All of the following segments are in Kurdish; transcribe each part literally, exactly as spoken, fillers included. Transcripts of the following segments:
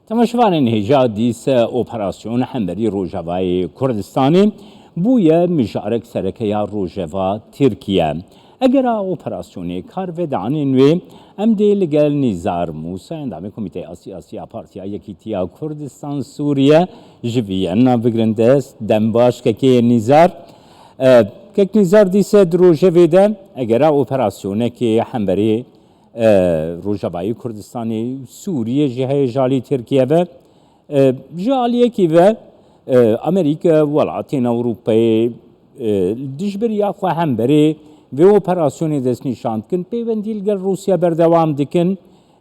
Temaşevanên hêja dîse operasyon hemberî Rojavayê Kurdistanê bûye mijarek sereke ya Rojeva Tirkiye. Egera operasyonê kar vedianên wê, em dê li gel Nîzar Mûsa, endamê Komîteya Siyasî ya Partiya Yekîtiya Kurdistan Sûriye, ji Vîyenna bigrin dest. Dem baş kekê Nîzar. E, kek Nîzar, dîse di rojevê de egera operasyonekê hemberî e, Rojavayê Kurdistanê, Sûriyê jî heye ji alî Tirkiye ve. E, ji aliyekî ve, e, Amerîka, welatên Ewropayê, e, dijberiya xwe hemberê vê operasyonê destnîşan dikin, peywendî li gel Rûsya berdewam dikin.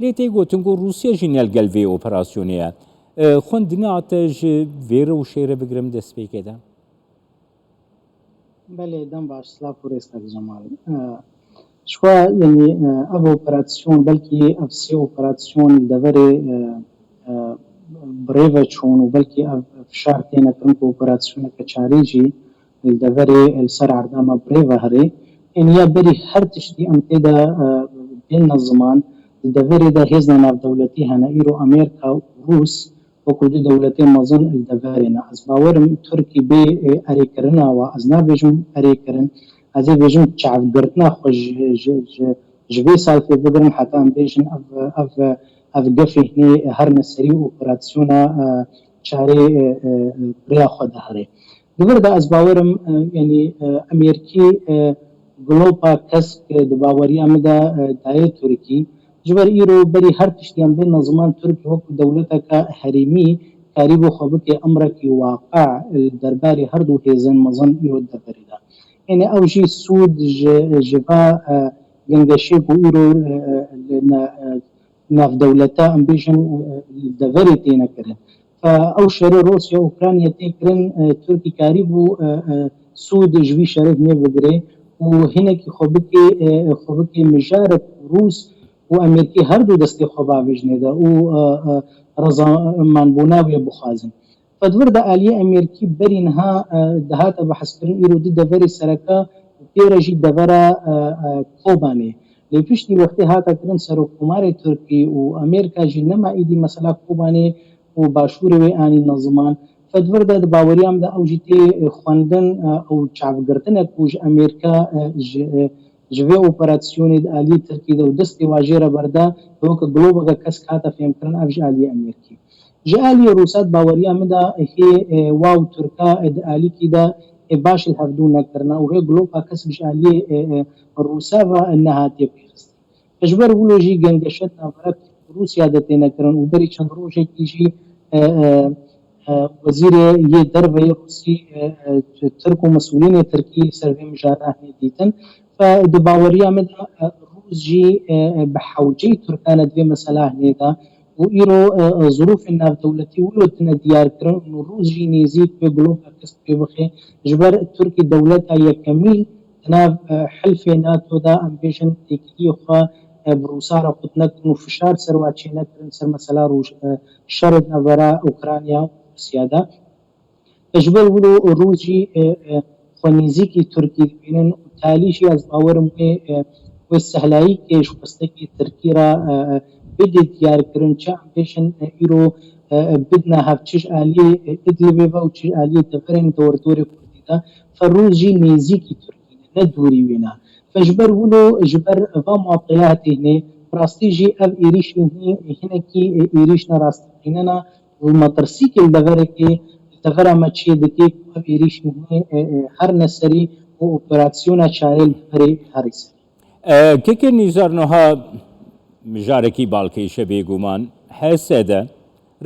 Lê tê gotin ku Rûsya jî ne li gel vê operasyonê ye. E, xwendina te ji vê rewşê re bigirim destpêkê de. Belê, dem baş, silav û rêz kak Cemal. E, ji xwe, yanî, e, ev operasyon, belkî ev sê operasyon li deverê, e, e, bi rê ve çûn û belkî ev fişar têne kirin ku operasyoneke çarê jî li deverê, li ser erda me bi rê ve here. Yanî ya berî her tiştî em tê de, e, bêne ziman, di deverê de hêzên navdewletî hene, îro Amerîka û Rûs, wekî du dewletên mezin li deverê ne. Ez bawer im Tirkî bê, e, erêkirina wa, ez nabêjim erêkirin, ez ê bêjim çavgirtina xwe ji, ji, ji, ji vê salfê bigirin heta em bêjin ev, ev, ev gefê hinê her ne serî operasyona, e, çarê, e, e, rêya xwe dihere. Di vir de ez bawer im, e, yanî, e, Amerîkî, e, glopa kesk, e, di baweriya min de, e, daye Tirkî. Ji ber îro berî her tiştî em bêne ziman Tirkiye wekî dewleteke herêmî karîbû xwe bike emrekî waqe li derbarê her du hêzên mezin îro di deverê de. Yanî ew jî sûd ji, ji va, e, gengeşê ku îro, e, e, li ne, e, navdewleta, em bêjin, e, li deverê têne kirin. Fe ew şerê Rûsya Ukrayna tê kirin, e, Tirkî karîbû, e, e, sûd ji vî şerê hinê bigire û hinekî xwe bike, e, xwe bike mijarek Rûs û Amerîkî her du destê xwe bavêjine de û, e, e, rezamanbûna wê bixwazin. Fe di vir de aliyê Amerîkî berî niha, e, dihate bihezkirin, îro di deverê sereke û tê re jî devera, e, e, Kobanê. Lê piştî wextê hate kirin Serokkomarê Tirkî û Amerîka jî nema îdî mesela Kobanê û başûrê wê anîne ziman. Fe di vir de di baweriya min de ew jî tê, e, xwendin, e, ew çavgirtinek ku ji Amerîka, e, ji, e, ji vê operasyonê di aliyê Tirkî de û destê wa jê re berde, weke globeke kesk hate fêmkirin, ev ji aliyê Amerîkî. Ji aliyê Rûsa di baweriya min de hê, e, wa û Tirka, e, di alîkî de, e, baş li hevdû nekirine û hê glopa kesk ji aliyê, e, e, Rûsa ve nehatiye pêxistin. Ji ber wilo jî gengeşe di navbera Tirk û Rûsya de têne kirin û berî çend rojekî jî, e, e, e, wezîrê yê derve yê Rûsî, e, e, Tirk û mesûlînê Tirkî li ser vê mijara hinê dîtin. Fe di baweriya min de, e, Rûs jî, e, e, bi hewceyî Tirkan e di vê mesela hinê de û îro, e, e, zirûfên navdewletî wilo tine diyar kirin û Rûs jî nêzîk vê glopa kesk pê bixe. Ji ber Tirkî dewleta yekemîn di nav, e, hilfê nato de, em bêjin, têkiliyê xwe, e, bi Rûsa re qut nekirin û fişar ser wa çê nekirin, ser mesela Rûs-, e, şerê di navbera Ukrayna û Rûsya de. Ji ber wilo Rûs jî, e, e, xwe nêzîkî Tirkî dibînin û talî jî ez bawer im wê, e, wê sehlayîkê ji xwestekî Tirkî re, e, e, bidê diyarkirin, çi em bêjin, e, îro, e, e, bidine hev çi ji aliyê, e, Idlibê ve û çi ji aliyê deverên dordorê Kurdî de. Fe Rûs jî nêzîkî Tirkî ne, ne dûrî wê ne. Fe ji ber wilo, ji ber va muateyatê hinê, bi rastî jî ev êrîşê hinî hinekî, e, êrîş ne, rastî qînena û metirsîkê li deverekê, li devera me çê dike ku ev êrîşê hinê, e, e, her ne serî û operasyona çarê li deverê herê serî. E, kekê Nîzar, niha mijarekî balkêş e bêguman. H S D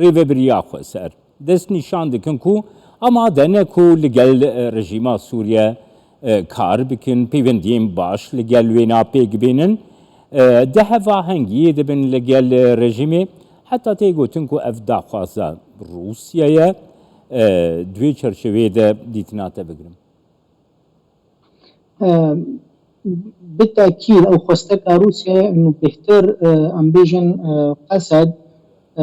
rêvebiriya xwe ser dest nîşan dikin ku amade ne ku li gel, e, rejîma Sûriye, e, kar bikin, pêwendiyên baş li gel wêna pêk bînin, e, di hevahengiyê de bin li gel, e, rejîmê, heta tê gotin ku ev daxwaza Rûsya ye, e, di wê çerçeveyê de dîtina te bigirim. E, bi tekîd ew xwesteka Rûsyayê û bêhtir, e, em bêjin, e, qesed,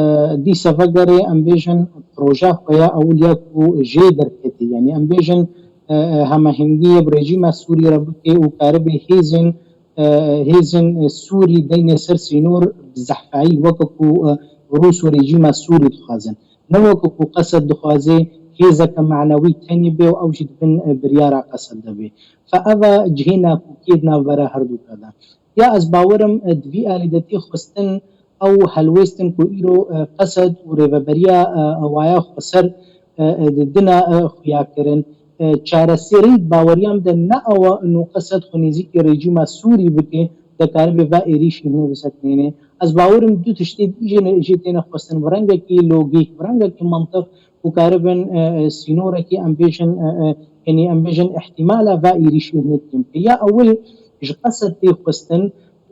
e, dîsa vegere, em bêjin, proja xwe ya ewil ya ku jê derketî. Yanî em bêjin, e, e, hemahengiyê bi rejîma Sûrî re bike û karibe hêzên, e, hêzên, e, Sûrî deyne ser sînor bi zehfayî, weke ku, e, Rûs û rejîma Sûrî dixwazin. Ne weke ku Qesed dixwaze hêzeke manewî tenê bê û ew jî di bin, e, biryara Qesed de bê. Fe eva cihê nakokiyê di navbera herduka de. Ya ez bawerim, e, di vî alî de tê xwestin ew helwêstin ku îro, e, Qesed û rêveberiya, e, waya xweser, e, e, di dina, e, xuya kirin. E, çareserî di baweriya min de ne ew e ino Qesed xwe nêzîkî rejîma Sûrî bike, de karibe va êrîşî hinê bisekinêne. Ez bawerim du tiştê dî jî, jî têne xwestin bi rengekî logîk, bi rengekî mantiq ku karibin, e, e, sînorekî em bêjin, e, e, yanî em bêjin îhtimala va êrîşî hinê kêm bike. Ya ewil ji Qesed tê xwestin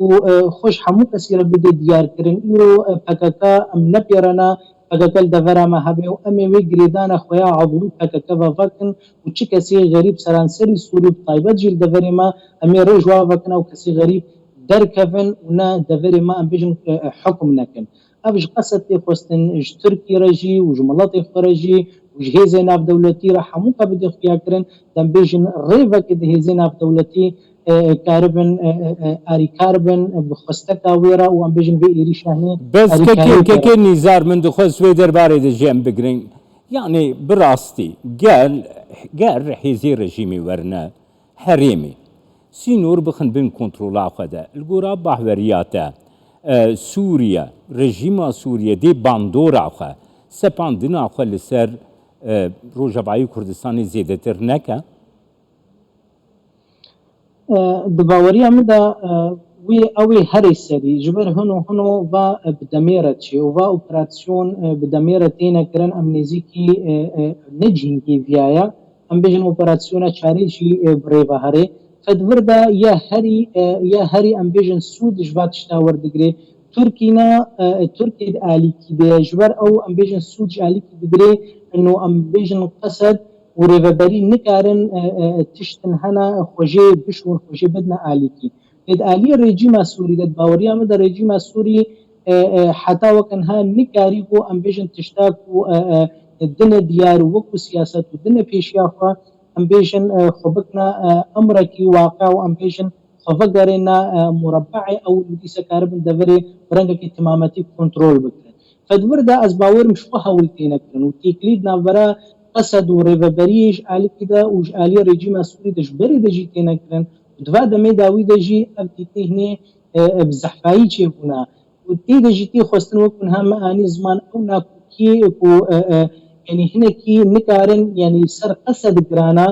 û, e, xwe ji hemû kesî re bide diyarkirin. Îro, e, P K K em nepêrena P K K li devera me hebe û em ê wê girêdana xwe ya evlî P K K ve vekin û çi kesê xerîb seranserî Sûrî bi taybet jî li deverê me em ê rê ji wa vekin ew kesê xerîb derkevin û ne deverê me em bêjin, e, e, hukm nekin. Ev ji Qesed tê xwestin ji Tirkî re jî û ji miletê xwe re jî û ji hêzên navdewletî re hemûka bide xuya kirin, dem bêjin rêvekê di hêzên navdewletî, e, e, karibin, e, e, e, arîkar bin, e, bi xwesteka wê re û em bêjin vê êrîşa hinê Bes arîkariyê kekê, wê re. Kekê Nîzar, min dixwest wê derbarê de jî em bigirin. Yanî bi rastî gel, ger hêzê rejîmê werine herêmê, sînor bixin bin kontrola xwe de. Li gora bahweriya te, e, Sûriye, rejîma Sûriye dê bandora xwe, sepandina xwe li ser, e, Rojavayê Kurdistanê zêdetir neke? E, di baweriya min de, e, wê ew ê herê serî, ji ber hino hino va, e, bi demê re çê û va operasyon, e, bi demê re têne kirin, em nêzîkî, e, e, ne cîngî viya ye. Em bêjin operasyona çarê jî, e, bi rê ve herê. Fedvir de ya herî, e, ya herî em bêjin sûd ji va tişta werdigirê. Tirkî ne, e, Tirkî di alîkî de ye. Ji ber ew em bêjin sûd ji alîkî digirê, ino em bêjin Qesed û rêveberî nikarin, e, e, tiştin hene xwe jê bişon, xwe jê bidine alîkî. Lê di aliyê rejîma Sûrî de, di baweriya min de rejîma Sûrî, e, e, heta weke niha nikarî ku em bêjin tişta ku, e, e, dine diyar û wekû siyaset û dine pêşiya xwe, em bêjin, e, xwe bikine, e, emrekî waqe û em bêjin xwe vegerêne, e, murebe'ê ew û dîsa karibin deverê bi rengekî timametî kontrol bikirin. Fedvir de ez bawerim ji xwe hewl têne kirin û têkilî di navbera Qesed û rêveberiyê ji alîkî de û ji aliyê rejîma Sûrî de ji berê de jî têne kirin û di va demê dawî de jî ev tîtê hinê, e, e, bi zehfayî çêbûne û tê de jî tê xwestin wekû niha me anî ziman ew nakokiyê ku, e, e, yanî hinekî nikarin, yanî ser Qesed girana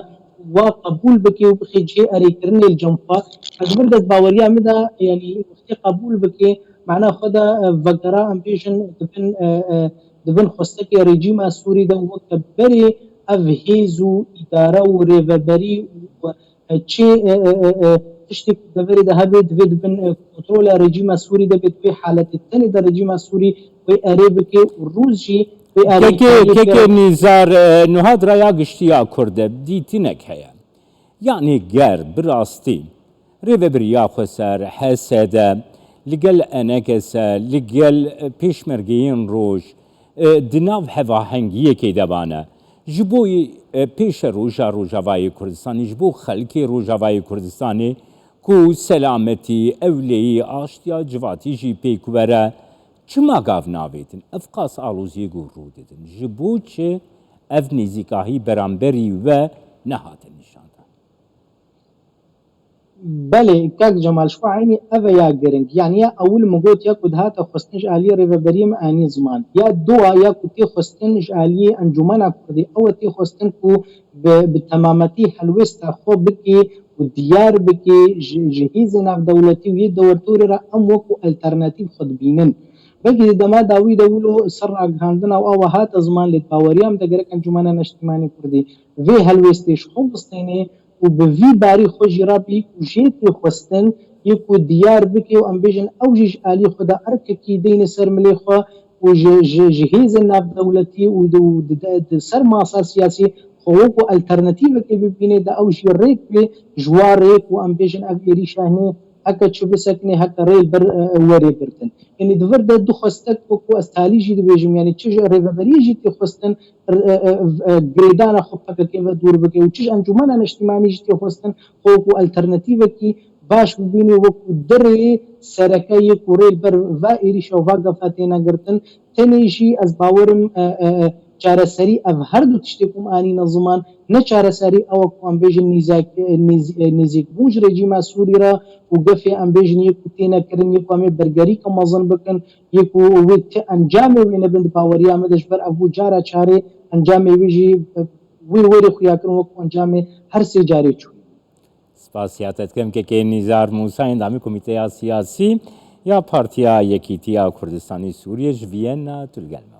wa qebûl bike û bixê cihê erêkirinê li cem xwe. Ez vir de di baweriya min de, yanî wextê qebûl bike, mana xwe de, e, vegera em bêjin dibin, e, e, dibin xwestekê rejîma Sûrî de û weke berê ev hêz û îdare û rêveberî û, e, çi, e, e, e, e, tiştê ku deverê de hebe divê dibin, e, kontrola rejîma Sûrî de bê, di vê haletê tenê de rejîma Sûrî wê erê bike û Rûs jî wê erê Kekê, bike. Kekê Nîzar, e, nuha di raya giştiya Kurd de dîtinek heye. Yanî ger bi rastî rêvebiriya xweser, H S D, li gel E N K S, li gel, e, pêşmergeyên roj, e, di nav hevahengiyekê de bane. Ji bo, e, pêşeroja Rojavayê Kurdistanê, ji bo xelkê Rojavayê Kurdistanê ku selametî, ewleyî, aştiya civatî jî pêk were, çima gav navêtin? Ev qas aloziyê ku rû didin, ji bo çi ev nêzîkahî beramberî we nehate nîşandan? Belê, kak Cemal, ji xwe eynî ev e ya giring. Yanî ya ewil min got ya ku dihate xwestin ji aliyê rêveberiyê min anî ziman. Ya dua ya ku tê xwestin ji aliyê Encûmena Kurdî, ew e tê xwestin ku bi, bi temametî helwêsta xwe bikê û diyar bikê ji, ji hêzên navdewletî û yê dewertorê re em wekû alternatîf xwe dibînin. Belkî di dema dawî de wilo ser ragihandina û awa hate ziman, lê di baweriya min de gerek Encûmena Neştîmanî Kurdî vê helwêstê ji xwe bistênê û bi vî barî xwe jî re bî ku jê tê xwestin yê ku diyar bike û em bêjin ew jî ji alî xwe de erkekî deyne ser milê xwe û ji, ji, ji hêzên navdewletî û di, û di, di, di ser masa siyasî xwe wekû alternatîvekê bibîne, de ew jî rêk bê ji wa rêk û em bêjin ev êrîşa hinê heke çi bisekinê, heke rê li ber, e, e, werê girtin. Yanî di vir de du xwestek wekû ez talî jî dibêjim, yanî çi ji rêveberiyê jî tê xwestin, e, e, e, girêdana xwe P K K ve dûr bike û çi ji Encûmena Neştîmanî jî tê xwestin xwe wekû alternatîvekî baş bibînî wekû dirê sereke yê ku rê li ber va êrîşa û va gefa têne girtin. Tenê jî ez bawerim e, e, e, çareserî ev her du tiştê ku em anîne ziman, ne çareserî ew e ku em bêjin nîzek- e, nêz- e, nêzîkbûn ji rejîma Sûrî re û gefê em bêjin yê ku têne kirin, yê ku em ê bergerîke mezin bikin, yê ku wê ti encamê wê nebin di baweriya min de, ji ber ev bû cara çarê, encamê wê jî e, wê wêrê xuya kirin wekû encamê her sê carê çûyî. Spasiya te dikim kekê Nîzar Mûsa, endamê Komîteya Siyasî ya Partiya Yekîtiya Kurdistanê Sûriyê ji Viyena, tu li gel me.